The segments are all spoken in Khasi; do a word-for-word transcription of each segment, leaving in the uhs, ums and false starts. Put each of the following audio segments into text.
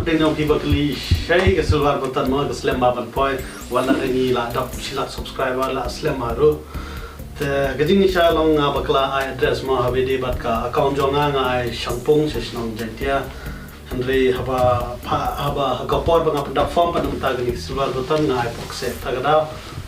Ïa phi ba kylli shaei ka silver button mo, ka slem bha ban poi, wat la ngi la dap shi lak subscriber la slem bha ruh. Te ka jingshisha long nga bakla ai address mo, haba ïadei bad ka account jong nga, nga ai Shangpung sha shnong Jaintia. Hynrei haba pha, haba ha ka por ba nga pyndap form pat, mynta kane ka silver button nga ai Puksev, ta ka daw.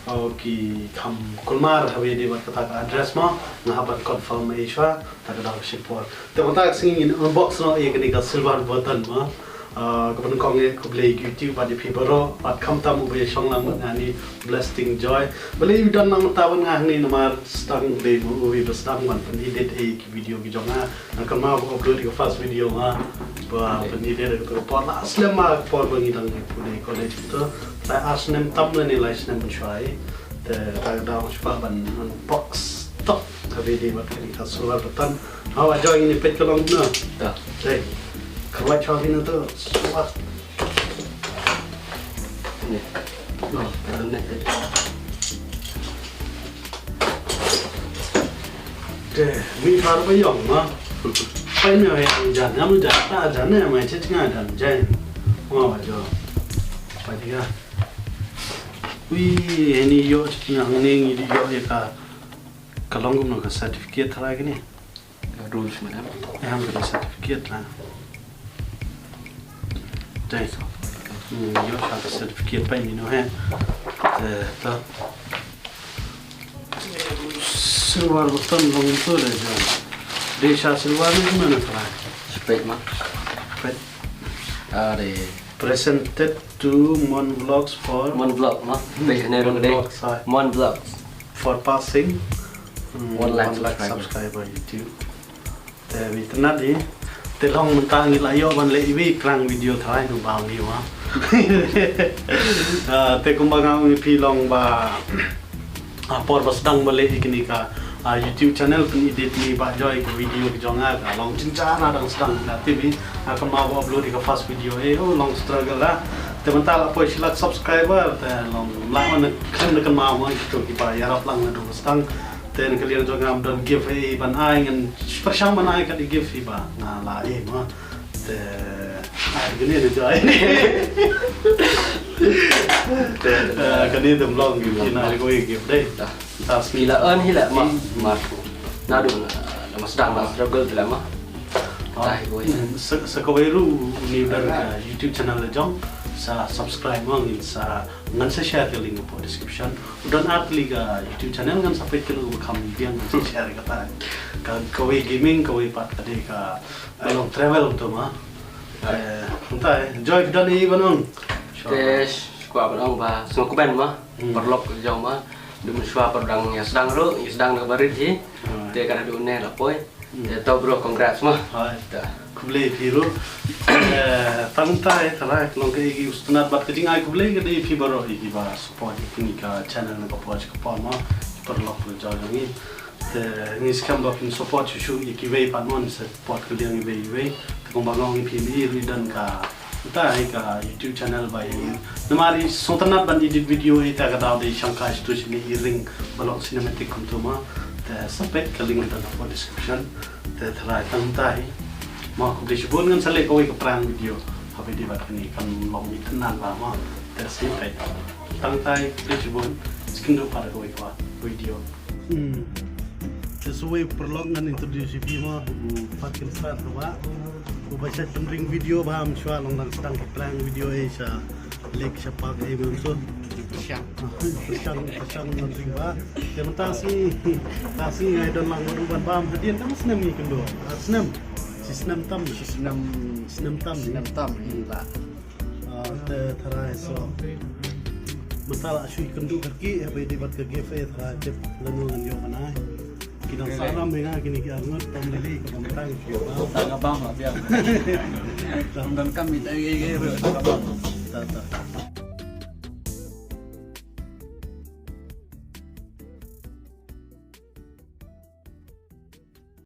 O, ki kham kulmar haba ïadei bad kata ka address mo, nga hap ban confirm ei shuwa, ta ka daw ka shipor. Te mynta ka sngi ngin unbox noh ïa kane ka silver button mo. Ah, kaba nyngkong eh khublei ïa ki YouTube bad ïa phi baroh, bad khamtam uba ïashong lang bad nga hangne, Blessing Joy. Balei u don lang mynta bad nga hangne, namar sdang, dei ma u uwei ba sdang ban pynedit ïa ki video ki jong nga. Nga kynmaw ba upload ïa ka first video nga ba pynedit ïa kato ka por, la slem ma ka por ba ngi dang ïa pule college kato. Lai ar snem tam lane lai snem mynshuwa. Te ta ka daw shuwa ban unbox tok ka video bad kane ka silver button. Hawa, jong ngi peit ka long kumno. Ta. Dei. Ka wait shwa kine to. Shuwa. Ni. No, ta ne. Te, mi far ba ïong ma. Pai mi ïong jan, ïa mu jan, ta jan ne, mai che chinga jan, jan. Ma wa jo. Pai tiga. Ui, eni ïoh chinga ngi ngi ïoh ïa ka. Ka long kumno ka certificate tharai kane? Ka rules madam. Em, ka certificate la. Dei. Hmm, ïoh sha ka certificate pa ïa mino he. Te, ta. Silver button long to le jan. Dei sha silver ne kumno na tharai? Spek ma. Spek. Are. Presented to Mon Vlogs for Mon Vlog ma. Page ne rong dei. Vlogs, hai. Mon Vlogs. For passing, mm, One lakh one lakh subscriber. Subscriber YouTube. Te wi tnat di. Te long mynta ngi la ïoh ban leh iwi prank video tharai nu ba ngi wa. Ah, te kumba nga ong ïa phi long ba, ah, por ba sdang ba leh ïa kane ka, ah, YouTube channel, pynedit ïa i Bah Joy ka video ka jong nga, ka long jynjar na dang sdang na T V. Nga kynmaw ba upload ïa ka first video, eh, oh, long struggle da. Te mynta la poi shi lak subscriber, te long la man khlem da kynmaw mo, ïa kito kiba ïarap lang naduh ba sdang. Te na ka liang jong nga ym don gift ei ban ai, ngan pyrshang ban ai kat ïa gift ïa ba nga la ai mo. Te ai kane na jai. Te, eh, kane te ym long gift, kine ai kawei gift dei. Ta smi la earn hi la ma, ma. Naduh na, na ma sdang na struggle te la ma. Ta hi kawei. Hmm, sa, sa kawei ruh uni u don ka YouTube channel la jong, sa subscribe mo, ngin sa, ngan sa share ka link hapoh description. U don ar tylli ka YouTube channel, ngan sa peit kano ba kham biang, ngan sa share kata. Ka, kawei gaming, kawei pat ka dei ka, ka long travel to ma. Eh, mynta, eh, Joy, phi don ei ban ong? Te, shu kwah ban ong ba sngewkmen ma. Hmm. Paralok jong ma. Dum shuwa par dang ïa sdang ruh, ïa sdang da kaba rit hi. Hmm. Te ka naduh ne la poi. Hmm. Te to bro, congrats ma. Hai. Ta. Khublei phi ruh. Eh, tang mynta, eh, tharai ka long kaei ki u sngewtynnat bad ka jingai khublei ka dei phi baroh ïa kiba support ïa kane ka channel na ka por sha ka por ma. Paralok parajor jong ngi. Te ngi skhem ba phin support shuh shuh ïa kiwei pat mo, ngi support ka liang iwei iwei. Te kumba nga ong ïa phi, i ruh i don ka, mynta, eh, ka YouTube channel ba i, namar i sngewtynnat ban edit video, eh, ta ka daw dei shang kai shuh shuh, i ring ba long cinematic kumto ma. Te sa peit ka link ka don hapoh description. Te tharai tang mynta hi. Ma, khublei shibun, ngan sa leh kawei ka prank video. Haba ïadei bad kane, kan long i tynnat ba ma. Te sa peit. Tang mynta hi, khublei shibun. Sa ïakynduh pat ha kawei ka video. Hmm. Te sa wei paralok ngan introduce ïa phi mo, u Pat Kynstad ka ba. Uba shait pynring video ba ha mynshuwa long dang sdang ka prank video ei sha lake sha park ei mynta. Pyrshang. Pyrshang, pyrshang ngan ring ba. Te mynta sngi, mynta sngi ngai don lang bad u ban bam hadien, tang snem ngi kynduh. Ah, snem. Shi snem tam. Shi snem. Snem tam. Snem tam ngi ba. Ah, te tharai so. Mynta la shu ïakynduh kyrkieh, haba ïadei bad ka gift, eh, tharai tip lano ngan ïoh ban ai. Ki dang saram ïa nga kine ki arngut, tam lili ka bam tang. Tang ka bam la biang. Tam don kam ita ïa ïa ïa tang ka bam. Ta ta.